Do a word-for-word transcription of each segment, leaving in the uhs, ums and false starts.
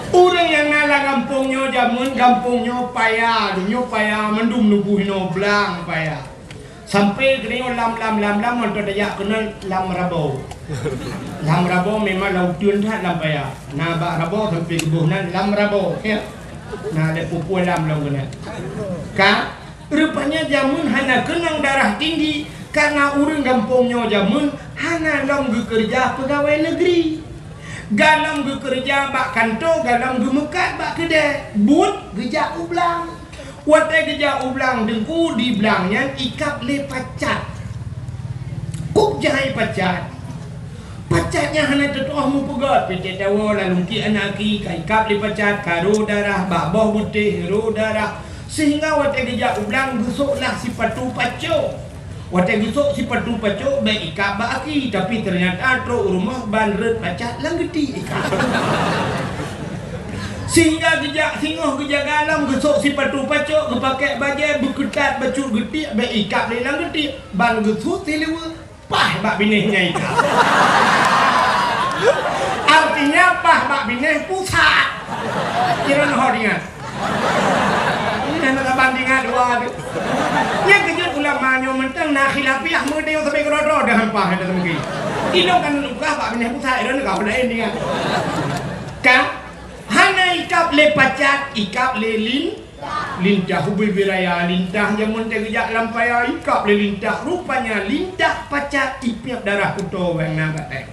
Ureuëng nyang na lam gampông nyoe jameun, gampông nyoe paya, nyoe paya, mandum nubu hinoe blang paya. Sampai keunoe lam, lam, lam, lam, mantong tajak keunoe lam Rabo. Lam Rabo memang lam uteuen that lam paya. Na bak Rabo sampai geuboh nan lam Rabo, ya. Na lé pupue lam lom keunoe. Ka, rupanya jameun hana keunong darah tinggi, karena ureuëng gampông nyoe jameun hana lom geukeureuja peugawée negeri. Galom geukeureuja bak kantô, galom geumeukat bak keudée, buet geujak u blang. Watée geujak u blang teungku, di blang nyan ikab lé pacat. Kok jai pacat? Pacat nyan hana teutoh meupeugét, pih teuh tawoe lalungki aneuk aki ka ikab lé pacat, ka rô darah, bak boh beutéh rô darah. Sehingga watée geujak u blang geusôk lah sipatu pacok. Watée geusôk sipatu pacok bék ikab bak aki, tapi teunyata trok u rumoh ban rhot pacat lam geuti ikab. Sehingga geujak singoh geujaga lom geusôk sipatu pacok, geupakée bajée beukeutat bacut geutiek bék ikab lé lam geutiek, ban geusut siluweue paih bak binéh nyang ikab. Artinya paih bak binéh pusat. Kira neuhot ingat. Ini hana saban ingat dua tu. Nyang keujeuet ulama nyoe mantong na khilafiah meudeh sampai keudroe-droe dah hampah dah mungkin. Ilong kan lukah bak binéh pusat, ilong ka laén ingat. Ka? Hana ikab lé pacat, ikab lé lin, lintah. Ubé biraya lintah jameun teuh geujak lam paya, ikab lé lintah. Rupanya lintah pacat ipiep darah kuto wang na katai.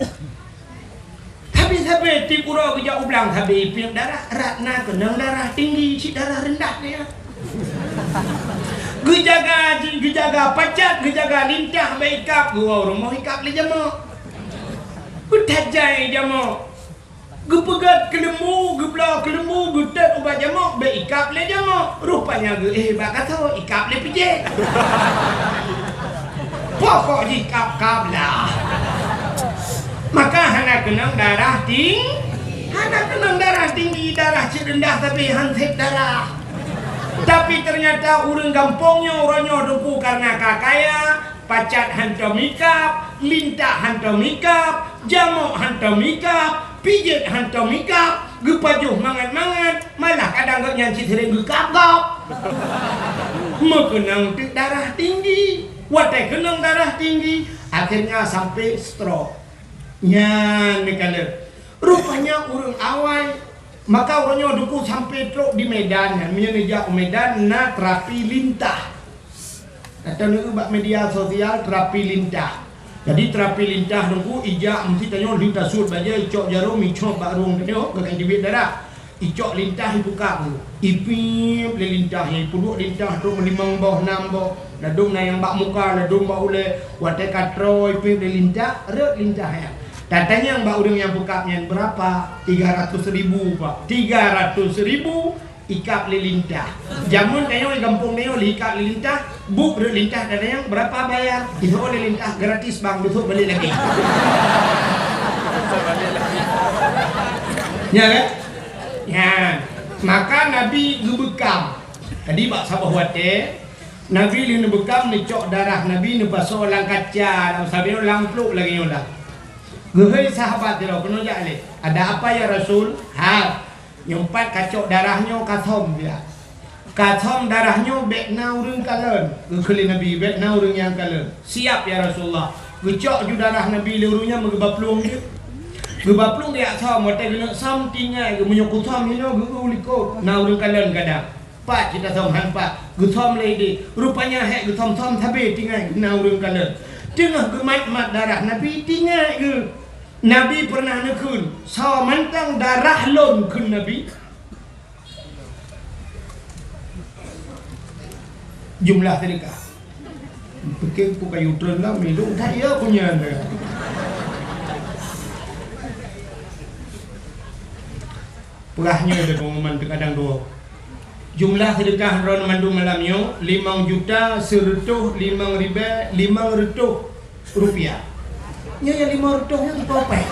Tapi sabe tiep uroe geujak u blang sabe ipiep darah, rot na keunong darah tinggi, cit darah rendah dia. Geujaga, geujaga pacat, geujaga lintah bék ikab, geuwoe rumoh ikab lé jamok. Geutajai jamok. Geupeugét keuleumbu, geubloe keuleumbu, geutot ubat jamok, bék ikab lé jamok. Rupanya geuéh bak gasoe, ikab lé pijéh. Pokok jih kab-kab lah. Maka hana keunong darah ting-, hana keunong darah tinggi, darah cit rendah tapi han sép darah. Tapi ternyata ureuëng gampông nyoe, uroe nyoe teungku karena ka kaya, pacat hantom ikab, lintah hantom ikab, jamok hantom ikab, pijéh hantom ikab, geupajoh mangat-mangat, malah kadang gobnyan cit seuréng geukab-kab. Meukeunong teuk darah tinggi. Watée keunong darah tinggi, akhirnya sampai stroke. Nyan meukaleuh. Rupanya ureuëng awai, maka uroe nyoe teungku sampai trok di Medan nyan, meunyoe neujak u Medan na terapi lintah. Gata neueu bak media sosial terapi lintah. Jadi terapi lintah teungku ijak meusti tanyoe lintah sut bajée icok jarum icok bak rueng tanyoe keu keubiet darah. Icok lintah ipeukab tu. Ipiep lé lintah nyan, ipeuduek lintah trok meulimong boh, nam boh. Ladôm na nyang bak muka, ladôm bak ulée. Watée ka troe ipiep lé lintah, rhot lintah nyan. Tatanyong bak ureuëng nyang peukab nyan, "Berapa?" "Tiga ratus ribu, Pak." Tiga ratus ribu ikab lé lintah. Jameun tanyoe di gampông tanyoe lé ikab lé lintah, buet rhot lintah tatanyong, "Berapa bayar?" Iseuôt lé lintah, "Gratis, Bang, beusôk balek lagi." Nya kan? Nyan, maka Nabi geubeukam. Jadi bak saboh watée, Nabi lheueh neubeukam neucok darah Nabi neupasoe lam kaca, lam sabe lam plôk lagée nyoe lah. Geuhôi sahabat sidroe keunoe jak lé, "Ada apa ya Rasul?" "Ha, nyoe pat kacok darah nyoe kasöm dia." "Kasöm darah nyoe bék na ureuëng kalon," geukheun lé Nabi, "bék na ureuëng nyang kalon." "Siap ya Rasulullah." Geucok ju darah Nabi lé ureuëng nyan meugeuba plueng jeuet. Geuba plueng geujak söm, watée geuneuk söm tinggai geuh, meunyoe kusöm hinoe geu-eu likot na ureuëng kalon kadang. Pat cit tasöm han pat, geusöm lé idéh. Rupanya hék geusöm-söm sabe tinggai geuh na ureuëng kalon. Teungoh geumat-mat darah Nabi tinggai geuh. Nabi peureunah neukheun, "Soe mantong darah lôn," kheun Nabi. Jumlah sedekah. Pikir ku kayu treun lah, minum tak ya punya anda. Peugah nyoe lé pengumuman teukadang dua. Jumlah sedekah droeneuh mandum malam nyoe limong juta seureutôh limong ribée limong reutôh rupiah. Nyoe nyang limong reutôh nyoe sipopéh.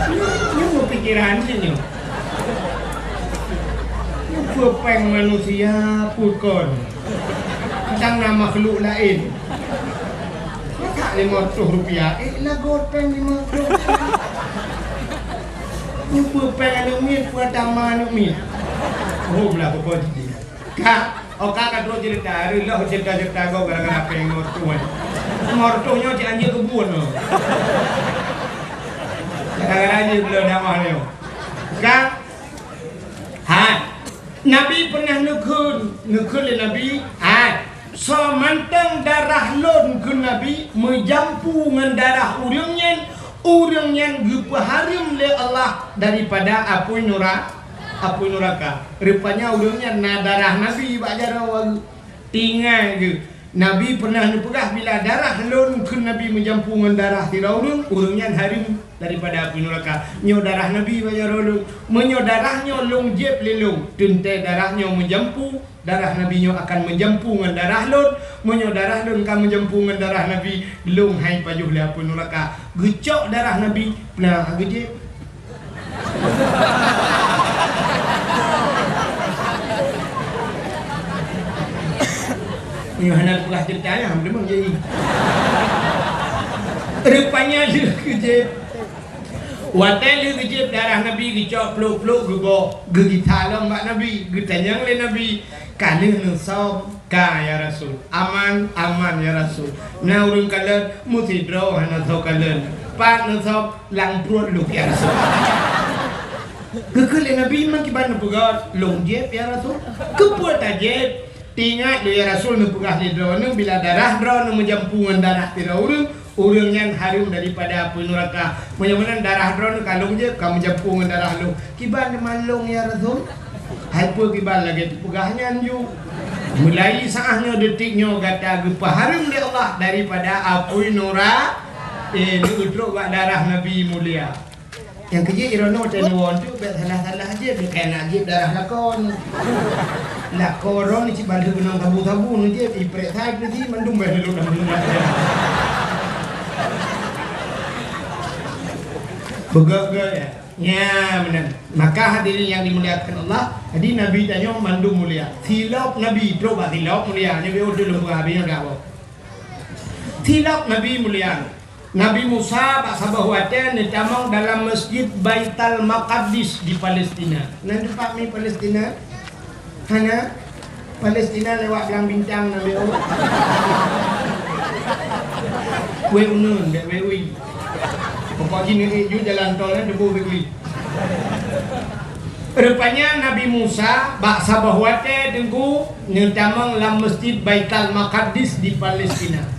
Nyoe, nyoe meupikiran si nyoe. Nyoe peue péng manusia peue kon. Kadang Na makhluk laén. Masak lima reutôh rupiah, eh, lagot péng lima reutôh. Nyoe peue péng aneuk miet, peue tamah aneuk miet. Oh, blah pokok jih. Ka, oh, ka, ka trok cerita, hari loh cerita-cerita gob gara-gara péng lima reutôh. Lima reutôh nyoe cit anjing kebun, oh. Gara-gara jih belum dakwah nyoe. Ka, hai. Nabi pernah neukheun, neukheun lé Nabi, hai, soe mantong darah lôn, kheun Nabi, meujampu ngon darah ureuëng nyan, ureuëng nyan geupeuhareuem lé Allah daripada apui nura-, apui nuraka. Rupanya ureuëng nyan na darah Nabi bak jaroe. Tinggai geuh. Nabi pernah neupeugah, "Bila darah lôn," kheun Nabi, "meujampu ngon darah sidroe ureuëng, ureuëng nyan hareuem daripada apui nuraka." Nyoe darah Nabi bak jaroe lôn. Meunyoe darah nyoe lôn jieb lé lôn, teuntée darah nyoe meujampu, darah Nabi nyoe akan meujampu ngon darah lôn. Meunyoe darah lôn ka meujampu ngon darah Nabi, lôn hai pajoh lé apui nuraka. Geucok darah Nabi, peuna geujieb. Nyoe hana peugah ceurita nyan, memang jadi. Rupanya lheueh geujieb. Watée lheueh geujieb darah Nabi geucok plôk-plôk geuboh, geugisa lom bak Nabi, geutanyong lé Nabi, "Ka lheueh neusöm?" "Ka, ya Rasul." "Aman?" "Aman, ya Rasul." "Na ureuëng kalon?" "Meusidroe hana soe kalon." "Pat neusöm?" "Lam pruet lôn, ya Rasul." Geukheun lé Nabi, "Man kiban neupeugah lôn jieb, ya Rasul?" "Keupeue tajieb?" "Teuingat lôn, ya Rasul, neupeugah lé droeneuh, bila darah droeneuh meujampu ngon darah sidroe ureuëng, ureuëng nyan hareuem daripada apui nuraka. Meunyoe meunan darah droeneuh ka lôn jieb, ka meujampu ngon darah lôn." "Kiban teuma lôn, ya Rasul?" "Hai peue kiban lagée teupeugah nyan ju. Mulai saát nyoe, detik nyoe gata geupeuhareuem lé Allah daripada apui nura-, eh, neutrok bak darah Nabi mulia." Nyang keujeuet droeneuh watée neuwoe teuk bék salah-salah jieb, bék keunan jieb darah lakoe. Lakoe droeneuh cit ban lheueh beunang sabu-sabu neujieb, iprek sai peusi mandum bék lheueh lôn lam beunang. Beugöt-göt, ya. Nyan meunan. Maka hadirin yang dimuliakan Allah, jadi Nabi tanyoe mandum mulia. Silop Nabi, trok bak silop mulia. Nyoe beu udeueng lôn peugah, habéh nyoe dak boh. Silop Nabi mulia. Nabi Musa bak saboh watée neutamong dalam Masjid Baital Maqaddis di Palestina. Nan teumpat mi Palestina? Hana? Palestina lewat Blang Bintang na lewat. Wée uneun, dek wée ui. Pokok jih neuék ju jalan tol nyan teuboh bak klik. Rupanya Nabi Musa bak saboh watée teungku neutamong lam Masjid Baital Maqaddis di Palestina.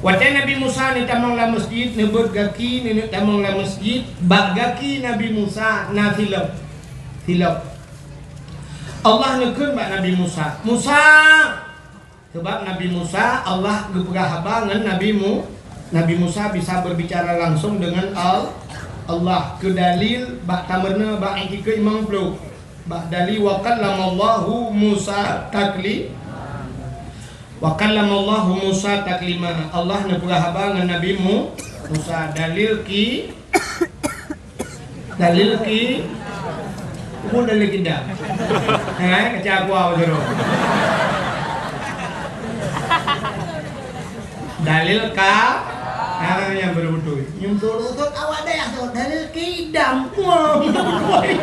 Watée Nabi Musa neutamong lam masjid, neubeuet gaki neuneuk tamong lam masjid, bak gaki Nabi Musa na silop. Silop. Allah neukheun bak Nabi Musa, "Musa!" Sabab Nabi Musa, Allah geupeugah haba ngon Nabi Mu-, Nabi Musa bisa berbicara langsung dengan Al-, Allah. Keu dalil bak tameurunoe bak iktikeuet imam pluek. Bak dalil, "Wa kallamallahu Musa takli-, wa kallamallahu Musa taklima." Allah neupeugah haba ngon Nabi Mu-, Musa. Dalil ki-, Dalil ki-, peue dalil kidam? Hai, kaca gua beutôi. Dalil ka-, ha, nyang beutôi-beutôi. Nyum turun-turun awak dayah tu, dalil kidam. Wah, beutôi-beutôi.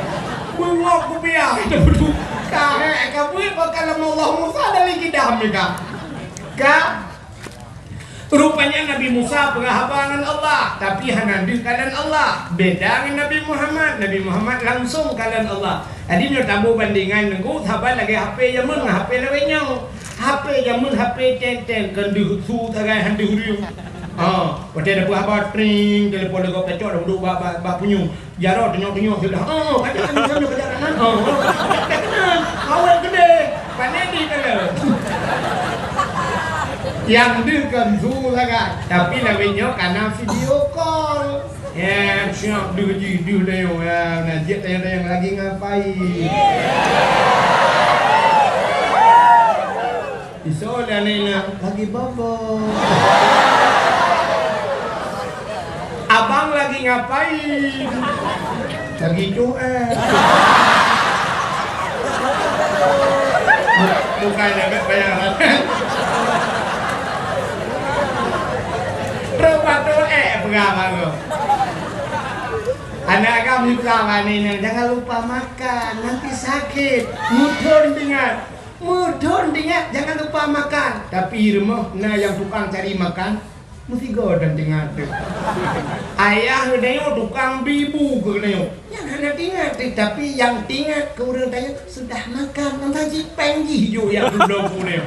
Bungok kupiah, beutôi-beutôi. Ka, hai, ka buet, wa kallamallahu Musa dalil kidam ni ka. Ka, Rupanya Nabi Musa peugah haba ngon Allah, tapi hana deuh kalon Allah. Beda ngon Nabi Muhammad, Nabi Muhammad langsung kalon Allah. Jadi nyoe taboh bandingan ngon saban lagée H P jameun ngon H P lawét nyoe. H P jameun H P ten-ten, kon deuh su sagai han deuh ureuëng. Ha, watée dapeuet haba, tring, telepon lé gob tacok dah duek bak, bak, bak punyueng. Jaroe tunyok-tunyok siblah. Oh, oh, kajak nyan, kajak nyan. Oh, oh. Kajak nyan. Awai keudeh. Pandai di kala. Nyang deuh kon su sagai. Tapi lawét nyoe kana video call. Ya, siap deuh jih, deuh dayong. Ya, nah, jeuet dayong-dayong lagi ngapain? Isoe lé aneuk inong lagi bobo. Abang lagi ngapain? Lagi cuek. Bu-, bukan lewat bayaran. Ka baru. Aneuk agam nyoe ka bani nyan, jangan lupa makan, nanti sakit. Meuthon teuingat. Meuthon teuingat, jangan lupa makan. Tapi rumoh na nyang tukang cari makan, meusigoe dan teuingat teuh. Ayah geutanyoe tukang bi bu keu geutanyoe. Nyan hana teuingat teuh, tapi nyang teuingat keu ureueng tanyoe sudah makan, ngon saji péng jih jok jak keu bloe bu nyoe.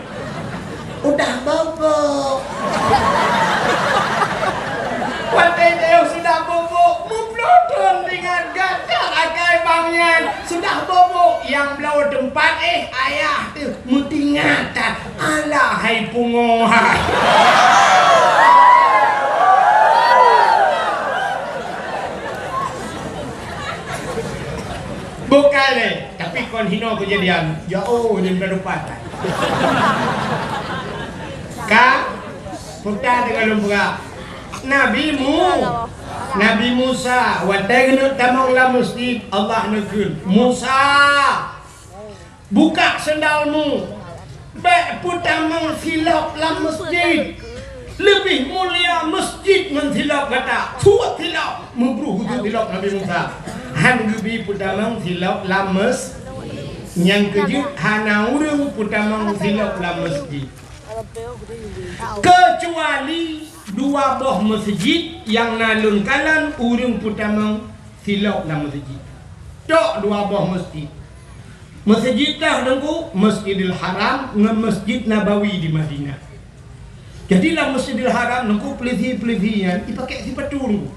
Udah bobok. Watèe tanyoe sudah bobok, meuploton teuingat gata akai bang nyan. Sudah bobok, nyang bloe teumpat, eh, ayah teuh meutingat that. Alah hai pungo hai. Bukan lé, tapi kon hino keujadian. Ya oh, dia minta lupa. Ka, puta dengan lom peugah. Nabi Mu, Nabi Musa, watèe geuneuk tamong lam masjid, Allah neukheun, "Musa, buka sendalmu. Bèk peutamong silop lam masjid. Leubeh mulia masjid ngon silop gata. Suet silop." Meubruh geusuet silop Nabi Musa. Han geubi peutamong silop lam mas-, nyang keujeuet hana ureueng peutamong silop lam masjid. Keucuali dua boh meuseujid nyang na lôn kalon ureueng peutamong silop lam meuseujid. Tok dua boh meuseujid. Meuseujid teuh Teungku, Masjidil Haram ngon Masjid Nabawi di Madinah. Jadi lam Masjidil Haram Teungku, peulisi-peulisi nyan jipakèk sipatu Teungku.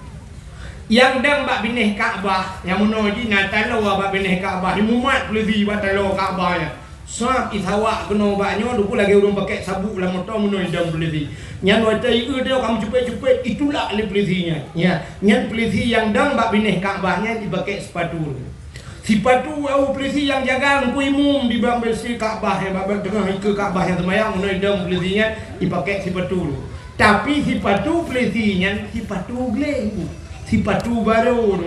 Nyang dong bak binéh Ka'bah, nyang meunoe jih na taloe bak binéh Ka'bah, jimumat peulisi bak taloe Ka'bah nyan. Sab isawak keunoe bak nyoe, Teungku, lagèe ureueng pakèk sabuk lam moto meunoe idong peulisi. Nyan watèe ieu teuh ka meucupet-cupet, itulak lé peulisi nyan. Ya, nyan peulisi nyang dong bak binéh Ka'bah nyan jipakèk sipatu. Sipatu awak peulisi nyang jaga Teungku, imum di bak binéh Ka'bah nyan, bak teungoh ikeue Ka'bah nyang seumayang, meunoe idong peulisi nyan jipakèk sipatu. Tapi sipatu peulisi nyan sipatu gleh, sipatu barô.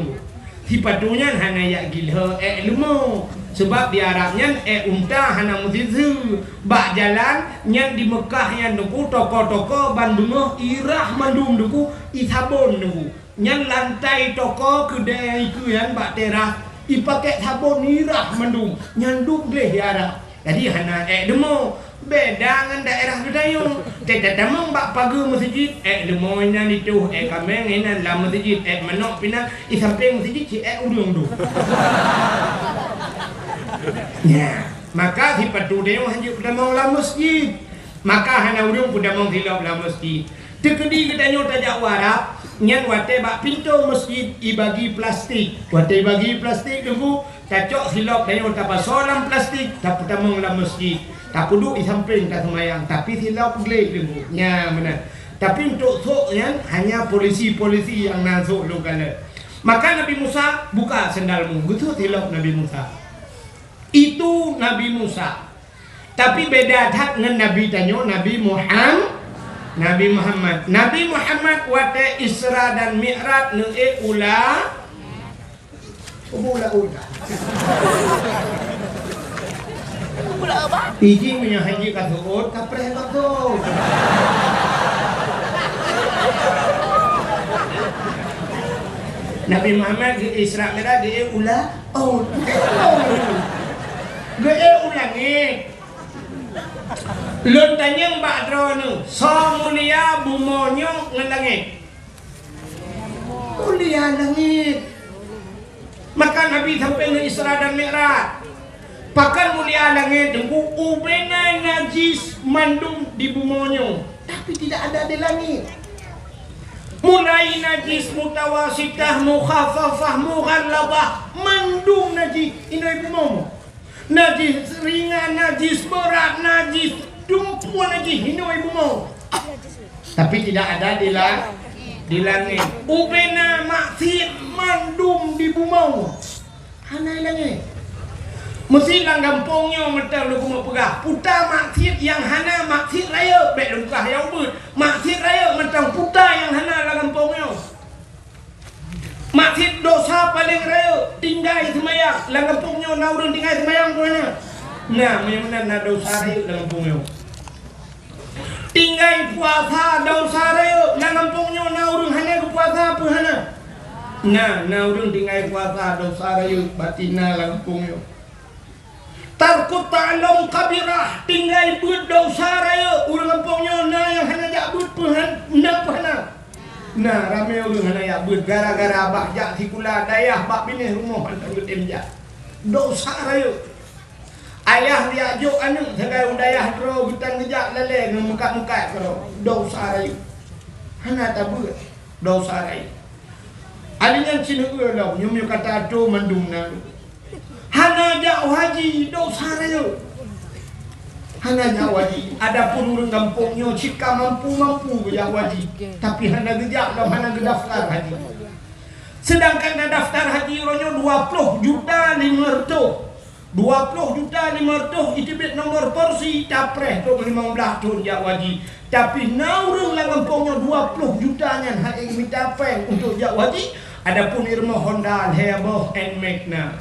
Sipatu nyan hana jak gilhô èk leumo, sabab di Arab nyan èk unta hana meusiseue. Bak jalan nyan di Meukah nyan Teungku, toko-toko ban beungoh irah mandum Teungku, isabon Teungku. Nyan lantai toko keudè ikeue nyan bak teras, ipakèk sabon irah mandum, nyan duek gleh di Arab. Jadi hana èk leumo. Beda ngon daerah geutanyoe. Teutamong bak pageue meuseujid, èk leumo inan itoh, èk kaméng inan lam meuseujid, èk manok pinan, i sampéng meuseujid cit èk ureueng dum. Nya, maka sipatu tanyoe hanjeuet peutamong lam meuseujid. Maka hana ureueng peutamong silop lam meuseujid. Teukeudi geutanyoe tajak u Arab, nyan watèe bak pintoe meuseujid ibagi plastik. Watèe ibagi plastik Teungku, tacok silop tanyoe tapasoe lam plastik, tapeutamong lam meuseujid. Tapeuduek i sampéng taseumayang, tapi silop gleh Teungku. Nya meunan. Tapi untuk sôk nyan hanya polisi-polisi nyang na sôk lôn kalon. Maka Nabi Musa, "Buka sendalmu." Geusuet silop Nabi Musa. Itu Nabi Musa. Tapi beda that ngon Nabi tanyoe, Nabi Muham-, Nabi Muhammad. Nabi Muhammad watèe Isra dan Mi'raj neuék u la-, u la-, u la-, iji meunyoe haji ka seuôt, ka preh bak thôn. Nabi Muhammad geu-Isra Mi'raj geuék u la-, Oh, geuék u langét. Lôn tanyong bak droeneuh, soe mulia bumoe nyoe ngon langét? Mulia langét. Maka Nabi sampoe ngon Isra dan Mi'raj. Pakon mulia langét Teungku? Ubena najis mandum di bumoe nyoe, tapi tidak ada di langét. Mulai najis mutawasitah, mukhaffafah, mughallabah, mandum najis hinoe bumoe. Najis ringan, najis beurat, najis dumpue, najis hinoe bumoe. Tapi tidak ada di la-, di langét. Ubena maksiet mandum di bumoe. Hana ilang, eh. Meusi lam gampông nyoe mantong lôn keumeung peugah, peue ta maksiet nyang hana, maksiet rayeuk, bèk lôn peugah nyang ubit. Maksiet rayeuk mantong, peue ta nyang hana lam gampông nyoe. Maksiet dosa paleng rayeuk, tinggai seumayang. Lam gampông nyoe na ureueng tinggai seumayang peue na? Na, meunyoe meunan na dosa rayeuk lam gampông nyoe. Tinggai puasa, dosa rayeuk. Lam gampông nyoe na ureueng hana geupuasa. Na, na ureuëng tinggai puasa, desya rayeuk, bati na lam gampông nyoe. Tarkut ta'allum kabirah, tinggai beuet desya rayeuk. Ureuëng gampông nyoe na nyang hana jak beuet peue han-, na peue hana? Na, ramé ureuëng hana jak beuet gara-gara bah jak sikula dayah bak binéh rumoh han teutem jak. Desya rayeuk. Ayah jak jok aneuëk sagai u dayah droe geutan geujak lalée ngon meukat-meukat keudroe. Desya rayeuk. Hana tabeuet. Desya rayeuk. Alinyan sineuk lom, nyoe meunyoe kata atoe mandum na. Hana jak haji, desya rayeuk. Hana jak haji. Adapun ureuëng gampông nyoe cit ka mampu-mampu geujak haji, tapi hana geujak dan hana geudaftar haji. Sedangkan na daftar haji uroe nyoe dua ploh juta lima reutôh. Dua ploh juta lima reutôh iteubiet nomor polisi, tapreh trok limong blaih thon jak haji. Tapi na ureuëng lam gampông nyoe dua ploh juta nyan han ék mita péng untuk jak haji. Adapun i rumoh Honda lhée boh Nmax na.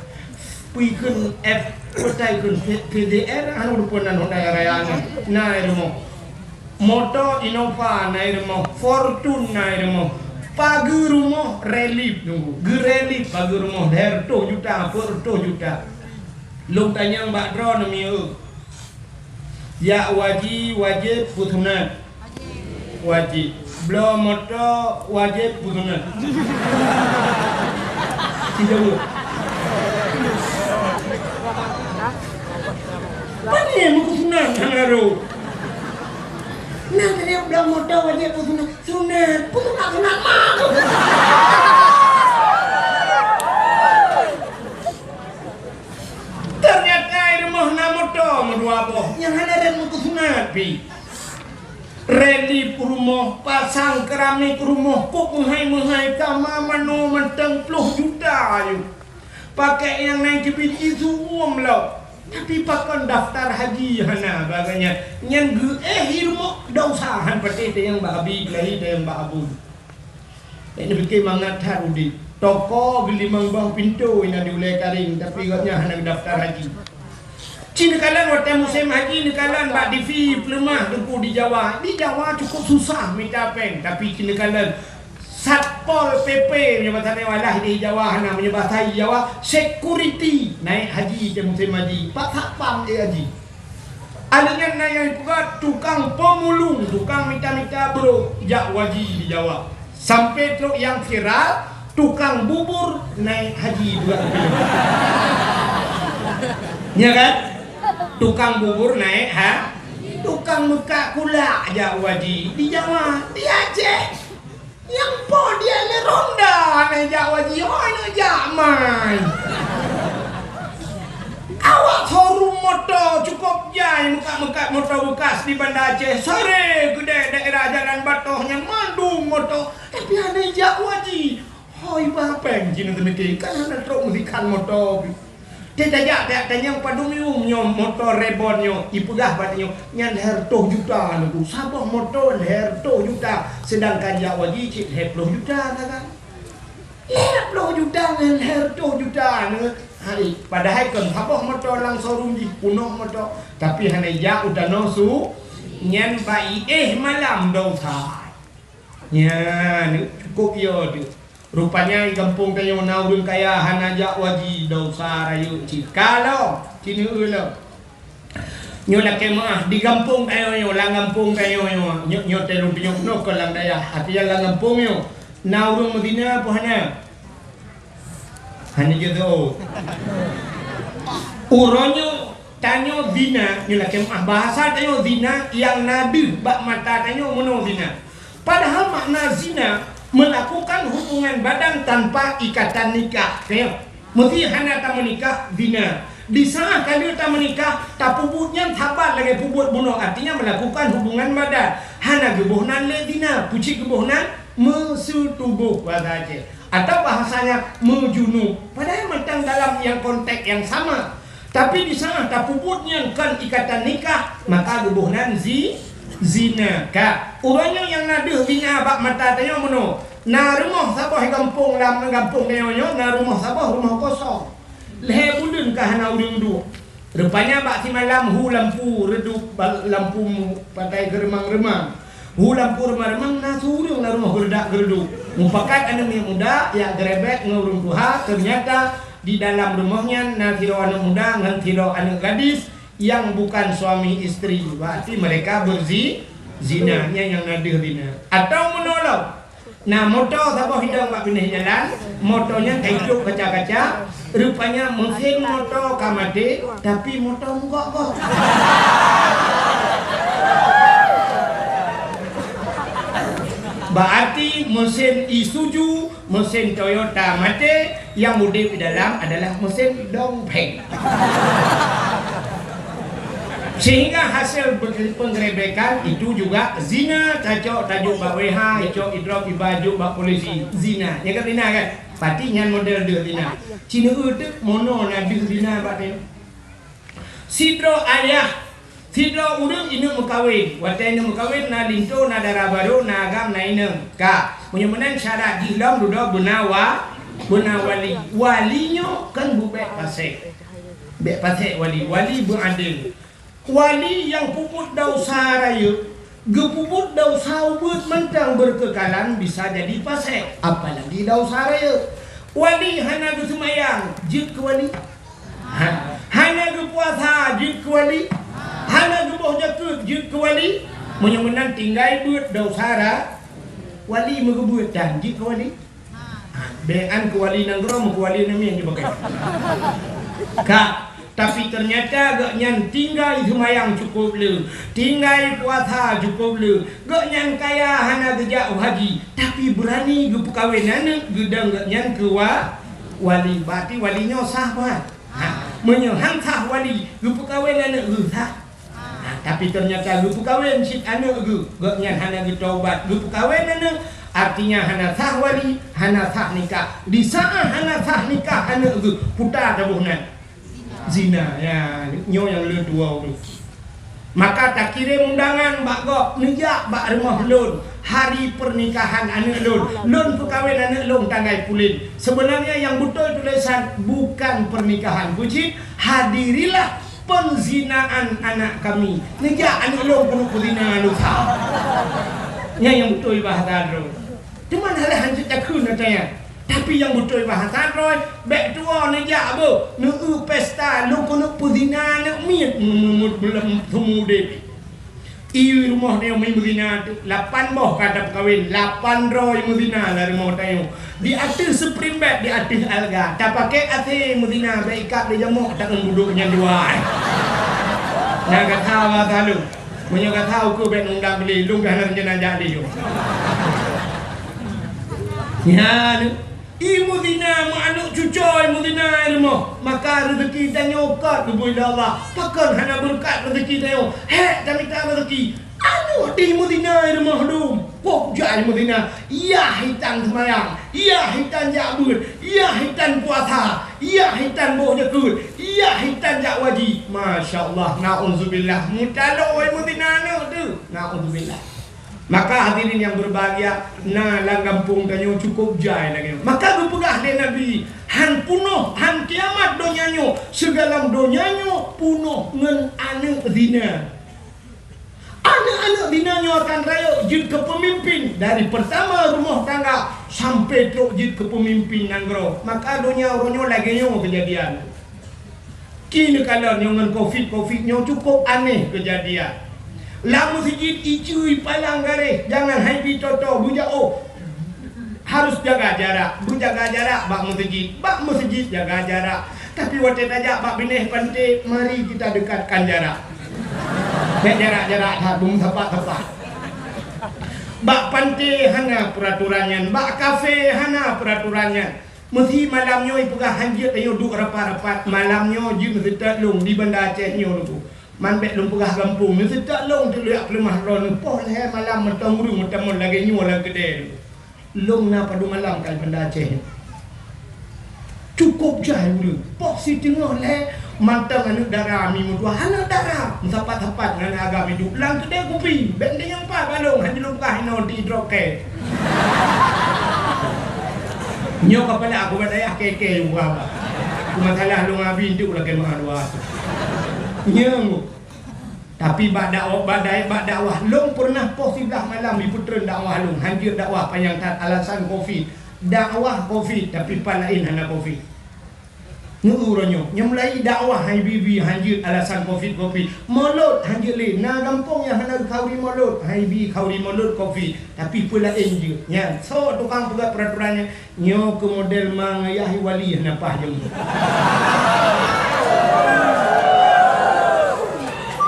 Pui kheun F, peue tai kheun V-, V D R, anu rupa nan Honda raya nyan. Na i rumoh. Moto Innova na i rumoh, Fortuner na i rumoh. Pageue rumoh relief nunggu. Geurelief pageue rumoh lhée reutôh juta, peuet reutôh juta. Lôn tanyong bak droeneuh mieu. Jak haji wajéb peue sunat? Wajéb. Bloe moto wajéb peue sunat? Sijaweueb. Pane meukeusunat hana rôh? Nah, tadi bloe moto wajéb peue sunat? Sunat. Peue sunat, sunat mah. Ternyata i rumoh na moto meudua boh nyang hana rot meukeusunat pih. Relief rumoh, pasang keramik rumoh, kok meuhai-meuhai, kama manoe mantong ploh juta ayue. Pakék nyang na keubiet jisuem lom. Tapi pakon daftar haji hana bak gobnyan. Nyan geuéh i rumoh, desya han patéh tanyong bak abi, keuhai tanyong bak abu. Nyan pike mangat that udeb. Toko geulimong boh pintoe na di ulée Karing, tapi gobnyan hana geudaftar haji. Ci neukalon watée musém haji neukalon bak T V peuleumah teungku di Jawa. Di Jawa cukup susah mita péng, tapi ci neukalon Satpol P P meunyoe basa Jawa lah di Jawa hana, meunyoe basa Jawa security naik haji teuh musém haji. Pak satpam ék haji. Alinyan na nyang peugah tukang pemulung, tukang mita-mita brok jak haji di Jawa. Sampai trok nyang viral, tukang bubur naik haji dua kilo. Ya kan? Tukang bubur naik ha? Tukang meukat kulak jak haji di Jawa, di Aceh. Nyang po dia le ronda na jak haji, hoi na jak mai. Awak showroom moto cukup jai meukat-meukat moto bekas di Banda Aceh. Sore keudeh daerah Jalan Batoh nyan mandum moto. Tapi hana jak haji. Hoi bah péng jinoe teuneuk kan hana trok meusikan moto. Teutajak-tajak tanyong padum yum nyoe moto Reborn nyoe, ipeugah bak tanyoe, nyan lhèe reutôh juta nyoe, saboh moto lhèe reutôh juta, seudangkan jak haji cit lhèe ploh juta sagai. Lhèe ploh juta ngon lhèe reutôh juta nyoe, hai, padahai kon saboh moto lam showroom jih, peunoh moto, tapi hana ijak u tanoh su, nyan bak iéh malam dosa. Nyan, cukôp yo teuk. Rupanya di gampông tanyoe na ureueng kaya hana jak haji, dosa rayeuk cit. Ka lom, ci neueu lom. Nyoe lakèe meu'ah di gampông tanyoe nyoe, lam gampông tanyoe nyoe, nyoe, nyoe teuh lôn tunyok nyoe kon lam dayah, artinya lam gampông nyoe na ureueng meuzina peue hana? Hana jeuet. Uroe nyoe tanyoe zina, nyoe lakèe meu'ah, bahasa tanyoe zina nyang na deuh bak mata tanyoe meunoe zina. Padahai makna zina melakukan hubungan badan tanpa ikatan nikah. Tanyoe, meusé hana tameunikah, zina. Di saat ka lheueh tameunikah, tapeubuet nyan saban lagèe peubuet bunoe, artinya melakukan hubungan badan. Hana geuboh nan lé zina, peue cit geuboh nan? Meuseutubôh bahasa Aceh. Atau bahasanya meujunub. Padahai mantong dalam nyang konteks nyang sama. Tapi di saat tapeubuet nyan kon ikatan nikah, maka geuboh nan zi-, zina. Ka, uroe nyoe nyang na deuh zina bak mata tanyoe meunoe. Na rumoh saboh gampông, lam gampông tanyoe nyoe na rumoh saboh, rumoh kosong. Lhèe buleuen ka hana ureueng duek. Rupanya bak simalam hu lampu redup, ba-, lampu mu-, patai geureumang-reumang. Hu lampu reumang-reumang na siureueng lam rumoh geuredak-geureudok. Mupakat aneuk miet muda, jak geurebek ngon ureuëng tuha, ternyata di dalam rumoh nyan na sidroe aneuk muda ngon sidroe aneuk gadis nyang bukan suami istri. Berarti mereka berzi-, zina. Nyan nyang na deuh zina. Atau meunoe lom, na moto saboh hidong bak binéh jalan, moto nyan taicok kaca-kaca, rupanya mesin moto ka maté, tapi moto meugok-gok. Berarti mesin Isuzu, mesin Toyota maté, nyang udeb di dalam adalah mesin dongpeng. Sehingga hasil pe-, penggerebekan itu juga zina, tacok tajok bak W H, icok idrop iba jok bak polisi, zina. Nyan kan zina kan? Pati nyan model deuh zina. Cina udeb mono na deuh zina bak nyoe. Sidroe ayah, sidroe ureuëng inong meukawen. Watée inong meukawen na linto, na dara barô, na agam, na inong. Ka, meunyoe meunan syarat jih lom dudoe beuna wa-, beuna wali. Wali nyoe kan beubek pasék. Bek pasék wali. Wali beuadil. Wali nyang peubuet desya rayeuk, geupeubuet desya ubeuet mantong beureukeukhalan bisa jadi pasék, apalagi desya rayeuk. Wali hana geuseumayang, jeuet keu wali. Ha, hana geupuasa, jeuet keu wali. Hana geuboh jakeuet, jeuet keu wali. Meunyoe meunan tinggai beuet desya ra-, wali meugeubuet dan jeuet keu wali. Ha, bèk an keu wali nanggroe, keu wali namiet jeuet pakai. Ka, tapi ternyata gobnyan tinggai seumayang cukup le, tinggai puasa cukup le. Gobnyan kaya hana geujak u haji, tapi beurani geupeukawen aneuk geudong gobnyan keu wa-, wali. Berarti wali nyoe sah bah. Ha, meunyoe han sah wali, geupeukawen aneuk geuh sah. Ha, tapi ternyata geupeukawen cit aneuk geuh, gobnyan hana geutaubat, geupeukawen aneuk, artinya hana sah wali, hana sah nikah. Di saat hana sah nikah aneuk geuh, puta taboh nan. Zina, ya, nyoe nyang leutuwoe tu. Maka takirém undangan bak gob, neujak bak rumoh lôn, hari pernikahan aneuk lôn. Lôn peukawen aneuk lôn tanggai pulen. Sebenarnya yang beutôi tulisan bukan pernikahan. Bucit, hadirilah penzinaan anak kami. Neujak aneuk lôn keuneuk peuzina lôn sa. Nyan nyang beutôi bahasa droe. Teuma hana lé hanjeuet takheun ata nyan. Tapi nyang beutôi bahasa droe, bèk tuwoe neujak beuh, neueu pesta lôn keuneuk peuzina aneuk miet, mu-, mu-, mu-, mu-, seumudép. I rumoh tanyoe mi meuzina, lapan boh ka tapeukawen, lapan droe meuzina lam rumoh tanyoe. Di ateueh spring bed, di ateueh alga, tapakèk AC meuzina, bèk ikab lé jamok, taeun budok nyan dua, eh. Nyan gata wa talu. Meunyoe gata ukeue bèk undang beli, lôn ka hana rencana jak lé. Nyan. I meuzina, meu aneuk cucoe i meuzina i rumoh, maka reuzeki tanyoe ka geubri lé Allah. Pakon hana beureukat reuzeki tanyoe? Hék tamita reuzeki. Aneuk di meuzina i rumoh dum, kok jai meuzina, yah hitan seumayang, yah hitan jak beuet, yah hitan puasa, yah hitan boh jakeuet, yah hitan jak waji. Masya Allah, naudzubillah, meutaloe i meuzina aneuk teuh. Naudzubillah. Maka hadirin yang berbahagia, na lam gampông tanyoe cukup jai lagèe nyoe. Maka geupeugah lé Nabi, "Han punoh, han kiamat donya nyoe, sigohlom donya nyoe punoh ngon aneuk zina." Aneuk-aneuk zina nyoe akan rayeuk jeuet keu peumimpin dari peurtama rumoh tangga sampai trok jeuet keu peumimpin nanggroe. Maka donya uroe nyoe lagèe nyoe keujadian. Keuneuk kalon nyoe ngon covid, covid nyoe cukup aneh keujadian. Lam meuseujid iceue ipalang garéh, jangan hai bi toto beujaoh. Harus jaga jarak, beujaga jarak bak meuseujid, bak meuseujid jaga jarak. Tapi watèe tajak bak binéh panté, mari kita dekatkan jarak. Bèk jarak-jarak that, beumeusapat-sapat. Bak panté hana peuraturan nyan, bak kafé hana peuraturan nyan. Meusé malam nyoe ipeugah hanjeuet tanyoe duek rapat-rapat, malam nyoe jeuet meuseutôt lôn di Banda Aceh nyoe Teungku. Man bèk lôn peugah gampông, meuseutôt lôn teuh lôn jak peuleumah droeneuh, poh lhèe malam mantong ureueng meutamong lagèe nyoe lam keudè Teungku. Lôn na padum malam ka i Banda Aceh nyoe. Cukôp jai ureueng, poh siteungoh lhèe, mantong aneuk dara mi meutuah, aneuk dara meusapat-sapat ngon agam iduek lam keudè kupi, bèk tanyong pat bak lôn, hana lôn peugah inoe di droe kèe. Nyoe kapala aku bak dayah kèe-kèe juga. Aku masalah lôn abi tu lakèe meu'ah dua. Nyoe. Tapi bak dakwah, bak dai-, bak dakwah lôn pernah poh siblaih malam jipeutreun dakwah lôn, hanjeuet dakwah panyang that alasan covid. Dakwah covid, tapi pat laén hana covid. Neu uroe nyoe, nyang mulai dakwah hai bi-bi hanjeuet alasan covid, covid. Molot hanjeuet lé, na gampông nyang hana khauri molot, hai bi khauri molot covid. Tapi peue laén jeuet. Nyan, soe tukang peugah peraturan nyan? Nyoe keu model ma ngayah wali hana paih jeuem.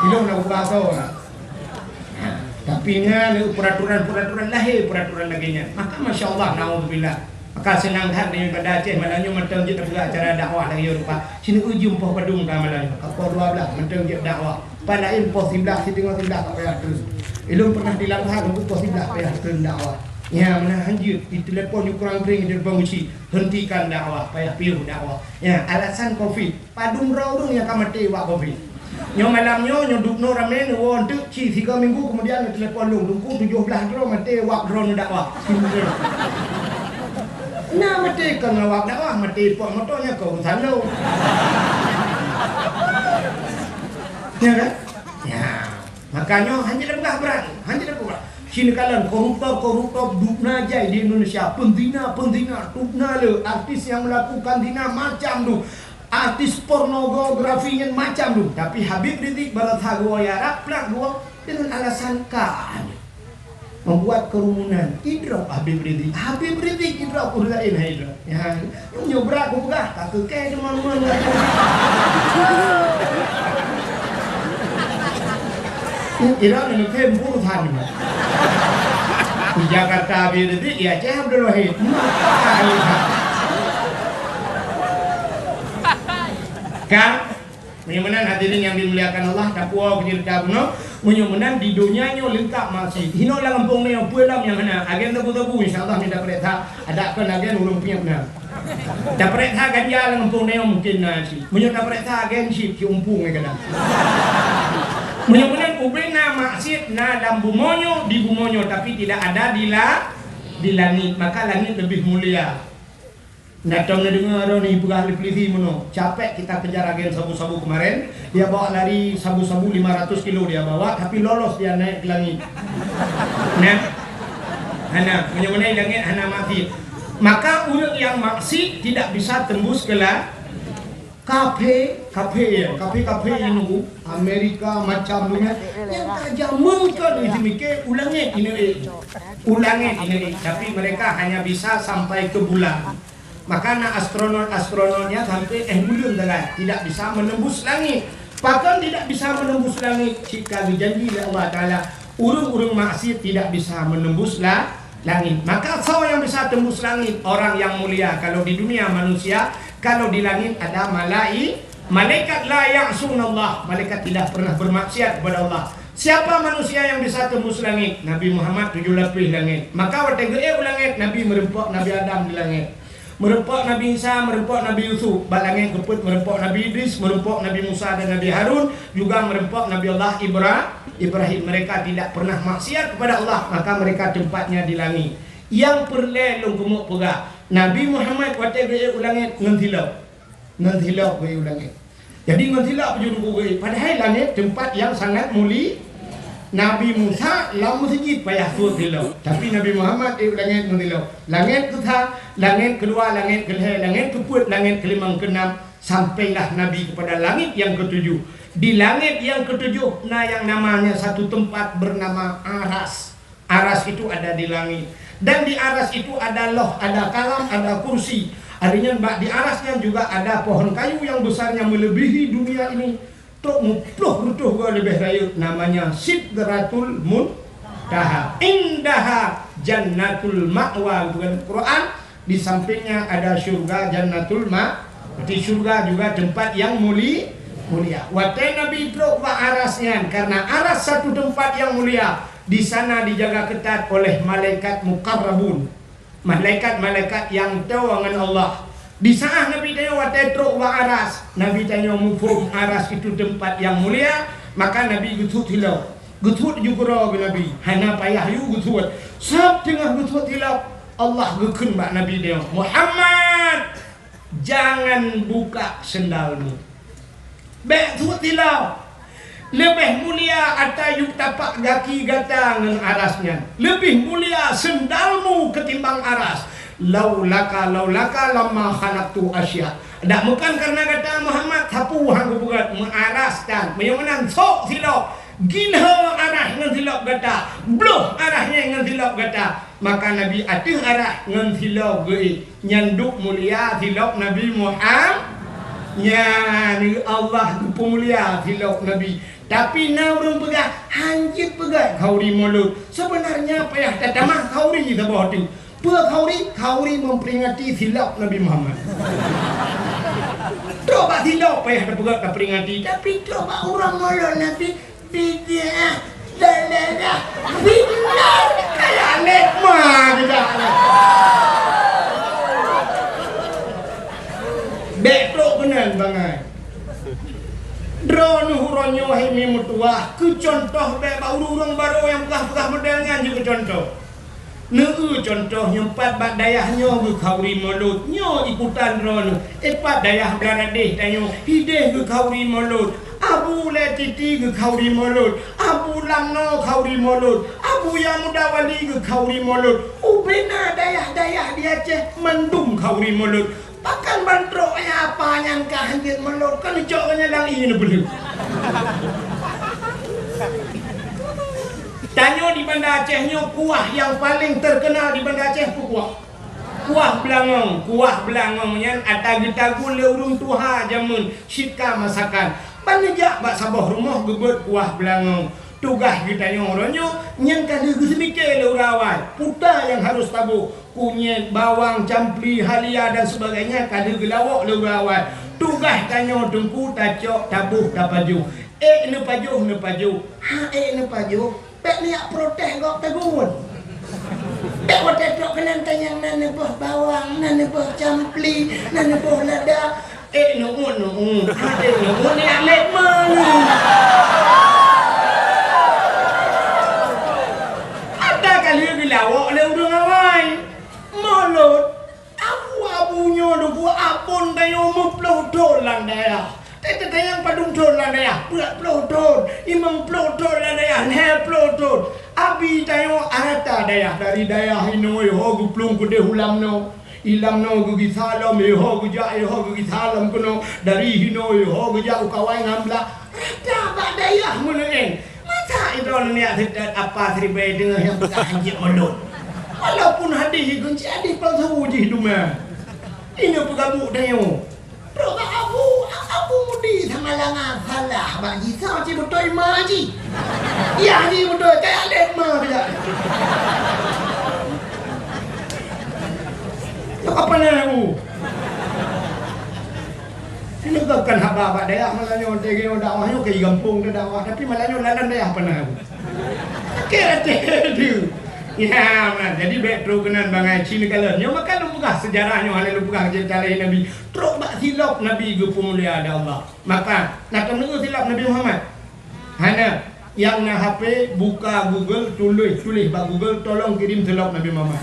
Ilôn na ubah soe na. Tapi nyan peraturan-peraturan lahé peraturan lagèe nyan. Maka masya Allah, naudzubillah. Maka seunang that nyoe banda Aceh malam nyoe mantong jeuet tapeugah acara dakwah lagèe nyoe rupa. Sinoe ujeuen poh padum ka malam nyoe. Ka poh dua blah mantong jeuet dakwah. Pat laén poh siblaih, siteungoh siblaih ka payah treun. Ilôn pernah di Langsa nunggu poh siblaih payah treun dakwah. Ya, meunan hanjeuet, ditelepon nyoe kurang kering, ditelepon uci, hentikan dakwah, payah piôh dakwah. Ya, alasan covid. Padum droe ureueng nyang ka maté bak covid. Nyoe malam nyoe, nyoe dubnoe ramé neuwoe eunteuk, ci sigoe minggu keumudian neutelepon lôn, Teungku, tujoh blah droe maté wab droeneuh dakwah. Na maté kon wab dakwah, maté pot moto nyan kon urusan lôn. Ya kan? Ya. Maka nyoe hana tapeugah brat, hana tapeugah brat. Sinoe kalon koruptor-koruptor dubna jai di Indonesia, penzina-penzina dubna le, artis nyang melakukan zina macam tu, artis pornografi nyan macam tu. Tapi Habib Rizieq barasa geuwoe Arab, plat geuwoe dengan alasan ka membuat kerumunan. Idrop Habib Rizieq, Habib Rizieq idrop, ureueng laén hai idrop. Ya, nyoe brat kupeugah, ka keu kèe deungon-deungon lagèe nyan. Idrop nyoe kèe puluh thon. Di Jakarta Habib Rizieq, di Aceh Abdul Wahid. Kan? Meunyoe meunan hadirin nyang dimuliakan Allah, tapuwoe keu ceurita bunoe. Meunyoe meunan di donya nyoe leungkap maksiet. Hinoe lam gampông nyoe peue lom nyang hana. Agen sabu-sabu insya Allah mita pareksa. Adak kon agen ureueng piep na. Tapareksa ganja lam gampông nyoe mungken na cit. Meunyoe tapareksa agen cit, cit umpung ai kadang. Meunyoe meunan ubé na maksiet na lam bumoe nyoe, di bumoe nyoe, tapi tidak ada di la-, di langit. Maka langit lebih mulia. Nah, tom neudeungoe droeneuh peugah lé polisi meunoe, capek kita kejar agen sabu-sabu kemarin, dia bawa lari sabu-sabu lima ratus kilo dia bawa, tapi lolos dia naik ke langit. Nah, hana, meunyoe meunan langit hana maksiet. Maka ureueng nyang maksiet tidak bisa tembus ke la-, kafé, kafé, ya, kafé-kafé nyang nunggu Amerika macam tu nyan, nyang ka jameun ka lheueh jimike u langit ineuk ék. U langit ineuk ék, tapi mereka hanya bisa sampai ke bulan. Maka na astronot-astronotnya sampai éh buleuen tinggai, tidak bisa menembus langit. Pakon tidak bisa menembus langit? Cit ka geujanji lé Allah Taala, ureueng-ureueng maksiet tidak bisa menembus la-, langit. Maka soe nyang bisa tembus langit? Orang yang mulia. Kalau di dunia manusia, kalau di langit ada malai-, malaikat. La ya'sunallah, malaikat tidak pernah bermaksiat kepada Allah. Siapa manusia yang bisa tembus langit? Nabi Muhammad tujoh lapéh langit. Maka watèe geuék u langit, Nabi meureumpok Nabi Adam di langit. Meureumpok Nabi Isa, meureumpok Nabi Yusuf, bak langét keupeuet meureumpok Nabi Idris, meureumpok Nabi Musa dan Nabi Harun, juga meureumpok Nabi Allah Ibra-, Ibrahim. Mereka tidak pernah maksiat kepada Allah, maka mereka tempatnya di langit. Nyang peureulèe lôn keumeung peugah, Nabi Muhammad watèe geuék u langét ngon silop. Ngon silop geuék u langét. Jadi ngon silop jeuet geuék, padahai langét teumpat nyang sangat muli-, Nabi Musa lam meuseujid payah suet silop, tapi Nabi Muhammad ék u langét ngon silop. Langét keusa, langét keudua, langét keulhèe, langét keupeuet, langét keulimong, keunam, sampailah Nabi kepada langit yang ketujuh. Di langit yang ketujuh na yang namanya satu tempat bernama Aras. Aras itu ada di langit. Dan di Aras itu ada Loh, ada Kalam, ada Kursi. Artinya bak di Aras nyan juga ada pohon kayu yang besarnya melebihi dunia ini. Trok muploh reutôh goe leubeh rayeuk, namanya Sidratul Muntaha. Indaha Jannatul Ma'wa, bukan Quran. Di sampingnya ada syurga Jannatul Ma-, berarti syurga juga tempat yang muli-, mulia. Watèe Nabi trok bak Aras nyan, karena Aras satu tempat yang mulia, di sana dijaga ketat oleh malaikat muqarrabun, malaikat-malaikat nyang toe ngon Allah. Di saat Nabi tanyoe watèe trok bak Aras, Nabi tanyoe muphom Aras itu tempat yang mulia, maka Nabi geusuet silop. Geusuet ju keudroe geuh Nabi, hana payah yue geusuet. Sab teungoh geusuet silop, Allah geukheun bak Nabi nyoe, "Muhammad, jangan buka sendalmu." Bèk suet silop. Leubeh mulia ata yub tapak gaki gata ngon aras nyan. Leubeh mulia seundalmu keutimbang aras. Laulaka, laulaka lamma khalaqtu asya. Dak bukan karena gata Muhammad sapeue han kupeugét, meuaras tan. Meunyoe meunan sok silop, giloe aras ngon silop gata, bloh aras nyan ngon silop gata. Maka Nabi ateueh aras ngon silop geuék. Nyan duek mulia silop Nabi Muhammad. Nyan Allah geupeumulia silop Nabi. Tapi na ureuëng peugah, "Han jeuet peugah khauri mulod." Sebenarnya payah tatamah khauri saboh teuk. Peue khauri? Khauri memperingati silop Nabi Muhammad. Trok bak silop payah tapeugah taperingati, tapi trok bak uroe mulod Nabi, bid'ah, dalalah, fitnah, kayak nekma kita. Bèk trok keunan bangai. Droeneuh uroe nyoe hai mi meutuwah, keu contoh bèk bak ureuëng-ureuëng barô nyang peugah-peugah model nyan jeuet keu contoh. Neu-eu contoh nyoe pat bak dayah nyoe geukhauri mulod, nyoe ikutan droeneuh. Eh, pat dayah Beuladeh tanyoe, hideh geukhauri mulod, Abu Lé Titi geukhauri mulod, Abu Lamno khauri mulod, Abu Yang Muda Wali geukhauri mulod. Ubena dayah-dayah di Aceh mandum khauri mulod. Pakon ban trok nyang apa nyan ka hanjeuet mulod, kan cok nyan lam ié neupeuleueh. Tanyoe di Banda Aceh nyoe kuah nyang paleng teukeunal di Banda Aceh peue kuah? Kuah beulangong. Kuah beulangong nyan ata geutagun lé ureuëng tuha jameun cit ka masakan. Ban neujak bak saboh rumoh geubeuet kuah beulangong. Tugaih geutanyoe uroe nyoe nyan ka lheueh geuseumike lé ureuëng awai. Peue nyang harôh taboh? Kunyét, bawang, campli, halia dan sebagainya ka lheueh geulawok lé ureuëng awai. Tugaih tanyoe teungku tacok, taboh, tapajoh. Ék neupajoh, neupajoh. Ha ék neupajoh, bèk neujak protes gob tagun. Bèk watèe trok keunan tanyong na neuboh bawang, na neuboh campli, na neuboh lada. Ék neu'ut, neu'ut. Ha ék neu'ut, neujak lét meunan. Ata ka lheueh geulawok lé ureuëng awai. Mulod. Abu-abu nyoe duku apon tanyoe meuploh thon lam dayah. Teuka nyang padum thon lam dayah, peuet ploh thon, limong ploh thon lam dayah, lhèe ploh thon. Abi tanyoe rata dayah, dari dayah inoe ho geuplueng keudeh u Lamno. I Lamno geugisa lom, iho geujak, iho geugisa lom keunoe. Dari hinoe iho geujak u Kawai Ngamla. Rata bak dayah meuneueng. Masa idol neujak seutôt apa siribèe deungon nyang peugah hanjeuet mulod. Walaupun hadih igeuen cit hadih palsu jih duma. Inyoe peugabuk tanyoe. Trok bak Abu, Abu Mudi sama langa salah bak jih soe cit beutôi ma jih. Yah jih beutôi kaya lé ma dia. Nyoe apa na Abu? Ini bukan haba bak dayah malah nyoe teuga dakwah nyoe ke gampông teu dakwah tapi malah nyoe lalan dayah apa na Abu? Oke, oke, tu. Ya, nah, jadi bèk trok keunan bangai cit neukalon. Nyoe maka lôn peugah seujarah nyoe hana lôn peugah cerita laén Nabi. Trok bak silop Nabi geupeumulia lé Allah. Maka, na taneuk silop Nabi Muhammad? Hana. Nyang na H P, buka Google, tuléh, tuléh bak Google, tolong kirim silop Nabi Muhammad.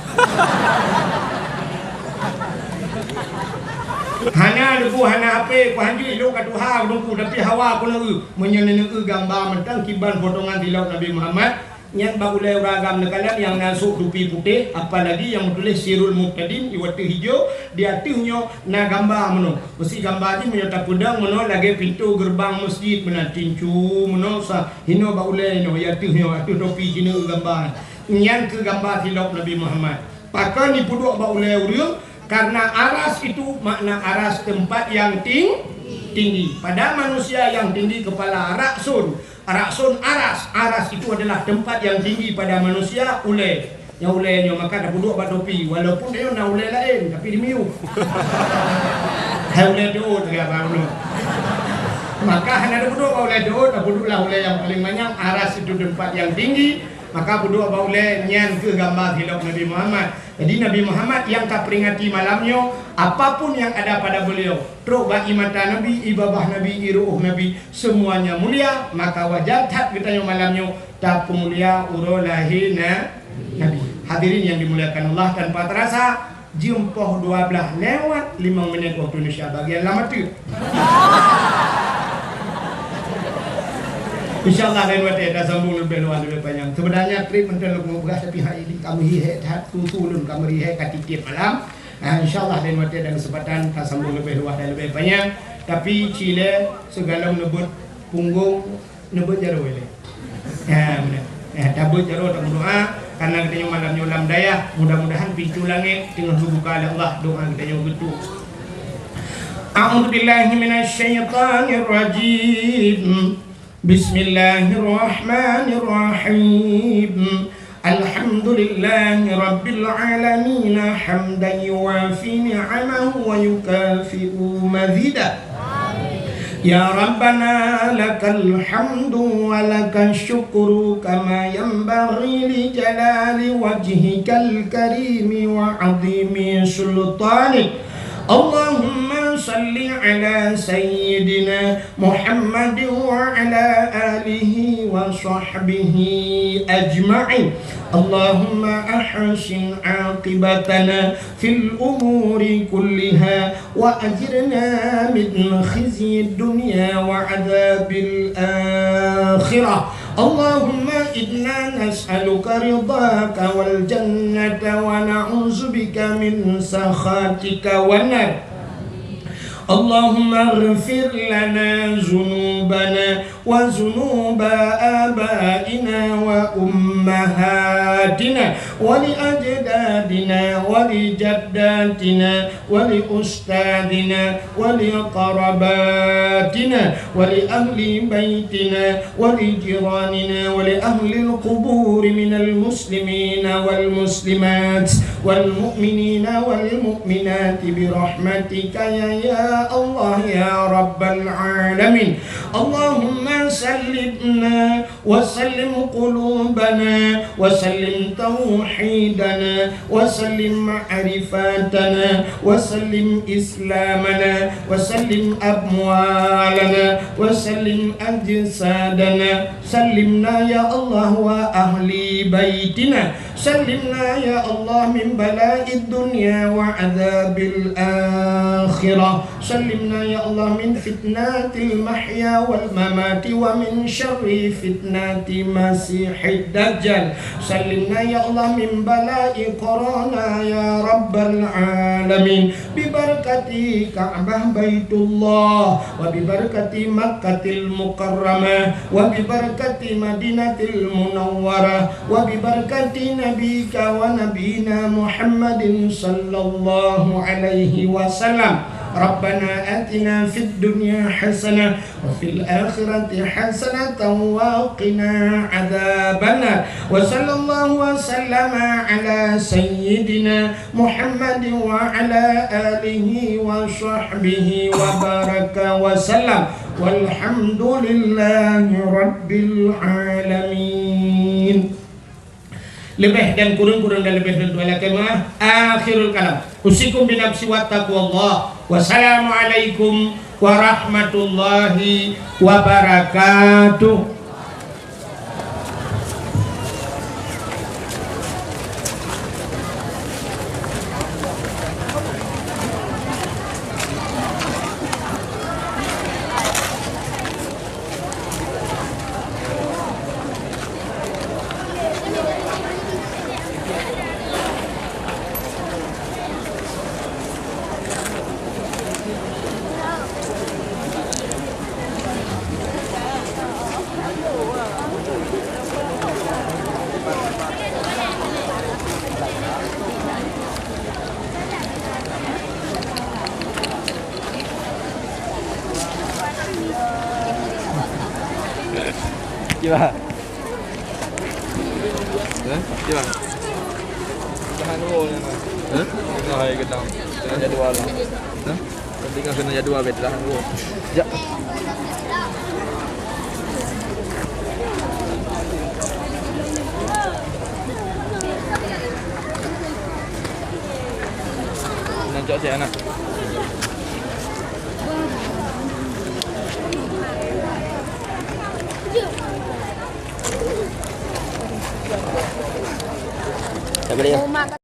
Hana, Teungku, hana H P, ku hanjeuet ilok ka tuha, Teungku, tapi hawa ku na eu. Meunyoe neueu gamba mantong kiban potongan silop Nabi Muhammad, nyan bak ulèe ureueng agam neukalon nyang na sôk tupi putéh, apalagi nyang meutuléh Sirul Muhtadin, iwat teuh ijo, di ateueh nyoe na gamba meunoe. Meusi gamba jih meunyoe tapeudong meunoe lagèe pintoe geureubang meuseujid meunan tincu meunoe sa hinoe bak ulèe inoe, i ateueh nyoe, ateueh topi jinoe gamba. Nyan keuh gamba silop Nabi Muhammad. Pakon jipeuduek bak ulèe ureueng? Karena aras itu makna aras tempat yang ting-, tinggi. Pada manusia yang tinggi kepala, ra'sun. Ra'sun aras. Aras itu adalah tempat yang tinggi pada manusia, ulèe. Nyang ulèe nyoe maka tapeuduek bak topi. Walaupun nyoe na ulèe laén, tapi dimiyueb. Hai ulèe deuot, ya, Bang, nyoe. Maka hana tapeuduek bak ulèe deuot, tapeuduek lah ulèe nyang paling manyang. Aras itu tempat yang tinggi. Maka peuduek bak ulèe nyan keuh gamba silop Nabi Muhammad. Jadi Nabi Muhammad nyang taperingati malam nyoe, apapun yang ada pada beliau, trok bak ié mata Nabi, ié babah Nabi, ié ru'uh Nabi, semuanya mulia, maka wajar that geutanyoe malam nyoe tapeumulia uroe lahé na-, Nabi. Hadirin yang dimuliakan Allah, tanpa terasa, jeuem poh dua belas lewat limong minèt waktu Indonesia bagian lam ateueh. Insya Allah lain watèe tasambong leubeh luwah leubeh panyang. Seubeunarnya trép mantong lôn peugah, tapi hai ini kamoe hi hèk that, khusus lôn kamoe hi hèk ka tiep-tiep malam. Ah, insya Allah lain watèe dan keuseumpatan tasambong leubeh luwah dan leubeh panyang. Tapi ci lé sigohlom neubeuet punggong, neubeuet jaroe lé. Ya, beuna. Ya, tabeuet jaroe, tameudoa, karena geutanyoe malam nyoe lam dayah, mudah-mudahan pintoe langèt teungoh geubuka lé Allah, doa geutanyoe geutuek. A'udzubillahi minasyaitonirrajim. Bismillahirrahmanirrahim. Alhamdulillahi rabbil alamin, hamdan yuwafi ni'amahu wa yukafi'u mazidah. Ya Rabbana, lakal hamdu wa lakash syukru, kama yanbaghi li jalali wajhikal karimi wa azimi sultanik. Allahumma salli ala sayyidina Muhammadin wa ala alihi wa sahbihi ajma'in. Allahumma ahsin aqibatana fil umuri kulliha wa ajirna min khizyid dunya wa adzabil akhirah. Allahumma inna nas'aluka ridhaka wal jannata wa na'udzubika min sakhatika wan nar. Allahumma ighfir lana dzunubana wa dzunuba abaina wa ummahatina wa li ajdadina wa li jaddatina wa li ustadzina wa li qarabatina wa li ahli baitina wa li jiranina wa li ahlil quburi minal muslimina wal muslimat wal mu'minina wal mu'minati bi rahmatika ya, ya Allah ya Rabbal alamin. Allahumma sallimna wa sallim qulubana wa sallim tauhidana wa sallim ma'rifatana wa sallim islamana wa sallim amwalana wa sallim ajsadana. Sallimna ya Allah wa ahli baitina. Sallimna ya Allah min bala'id dunya wa adzabil akhirah. Sallimna ya Allah min fitnatil mahya wal mamati wa min syarri fitnati masihid dajjal. Sallimna ya Allah min bala'i corona ya rabbal alamin. Bibarakati Ka'bah Baitullah, wa bibarakati Makkatil Mukarramah, wa bibarakati Madinatil Munawwarah, wa bibarakati nabika wa nabina Muhammadin sallallahu alaihi wasallam. Rabbana atina fid dunya hasanah wa fil akhirati hasanatan wa qina adzabannar. Wa sallallahu wa sallama ala sayyidina Muhammadin wa ala alihi wa sahbihi wa baraka wa sallam. Walhamdulillahi rabbil alamin. Leubeh dan kureueng, kureueng dan leubeh lôn tuan lakèe meu'ah. Akhirul kalam. Usikum binafsi wa taqwallah. Wassalamualaikum warahmatullahi wabarakatuh. Cuba. Eh, cuba. Tahan dulu, ya, Mas. Eh? Tengah hari gedang. Tengah jadual lah. Eh? Tengah kena jadual, bet, tahan dulu. Ya. Nak cok siap, nak. Siapa dia?